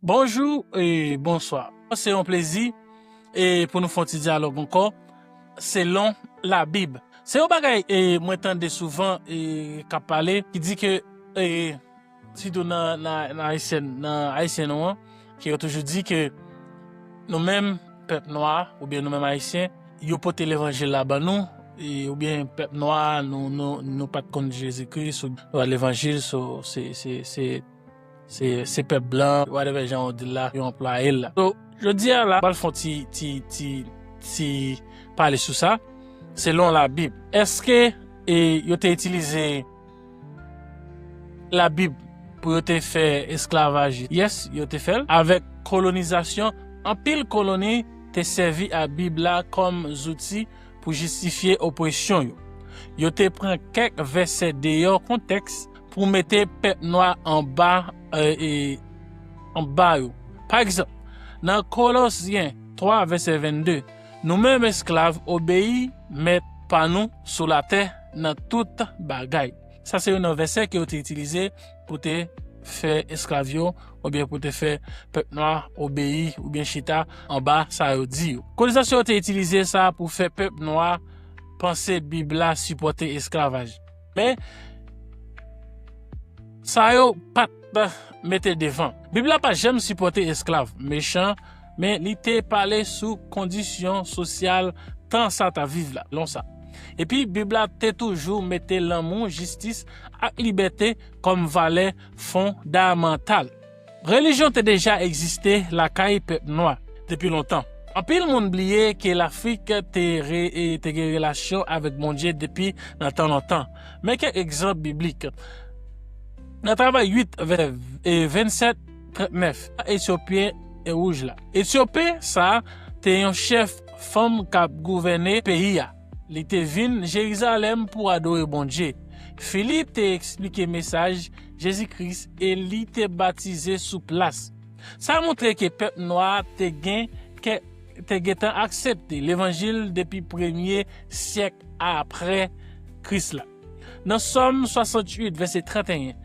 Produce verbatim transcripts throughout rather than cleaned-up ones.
Bonjou e bonswa. Se yon plezi e pou nou fè yon ti dyalòg ankò selon Labib. Se yon bagay e mwen tande souvan e k ap pale, ki di ke e sitou nan, nan, nan ayisyen, nan ayisyen nou an, ke yo toujou di ke nou menm pèp nwa oubyen nou menm ayisyen, yo pote levanjil la ban nou, e, oubyen pèp nwa, nou, nou, nou pa t konn Jezi Kris, ou nou pa levanjil, so, se, se, se, se, se pèp blan, whatever jan ou di l la, yo anplwaye l la. So, jodi a la, m pral fè yon ti, ti, ti, ti pale sou sa, selon Labib. Èske e, yo te itilize Labib pou yo te fè esklavaj? Yes, yo te fè l. Avèk kolonizasyon, anpil koloni te sèvi a Bib la kòm zouti pou jistifye opresyon yo. Yo te pran kèk vèsè deyò kontèks pou mete pèp nwa anba, e, e, anba yo. Pa egzanp, nan Kolosyen twa vèsè vennde, nou menm esklav, obeyi mèt pa nou sou latè nan tout bagay. Sa se youn nan vèsè ke yo te itilize pou te fè esklav yo, oubyen pou te fè pèp nwa obeyi oubyen chita anba sa yo di yo. Kolonizasyon yo te itilize sa pou fè pèp nwa panse Bib la sipòte esklavaj. Men, sa yo pa t mete devan. Bib la pa janm sipòte esklav, mechan, men li te pale sou kondisyon sosyal tan sa t ap viv la, lon sa. Epi, Bib la te toujou mete lanmou, jistis ak libète kòm valè fondamantal. Relijyon te deja egziste lakay pèp nwa depi lontan. Anpil moun bliye ke Lafrik te, re, e, te gen relasyon avèk Bondye depi nan tan lontan. Men kèk egzanp biblik. Nan Travay uit, vè, e, vennsèt, trannèf, Etyopyen e wouj la. Etyope sa a te yon chèf fanm k ap gouvène peyi a. Li te vin Jerizalèm pou adore Bondye. Filip te eksplike mesaj Jezi Kris e li te batize sou plas. Sa montre ke pèp nwa te gen kè, te gentan aksepte levanjil depi premye syèk apre Kris la. Nan Sòm swasanntuit, vèsè trannteyen,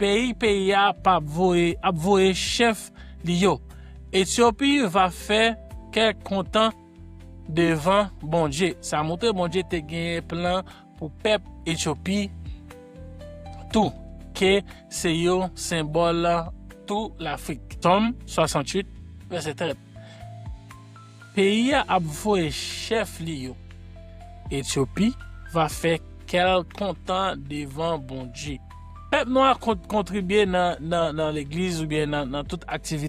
peyi, peyi a p ap voye, ap voye chèf li yo. Etyopi va fè kè kontan devan Bondye. Sa montre Bondye te genyen plan pou pèp Etyopi tou, ke se yo senbòl tou Lafrik. Sòm swasanntuit, vèsè trant. Peyi a ap voye chèf li yo. Etyopi va fè kè l kontan devan Bondye. Pèp nwa kont-, kontribye nan, nan, nan legliz oubyen nan, nan tout aktivite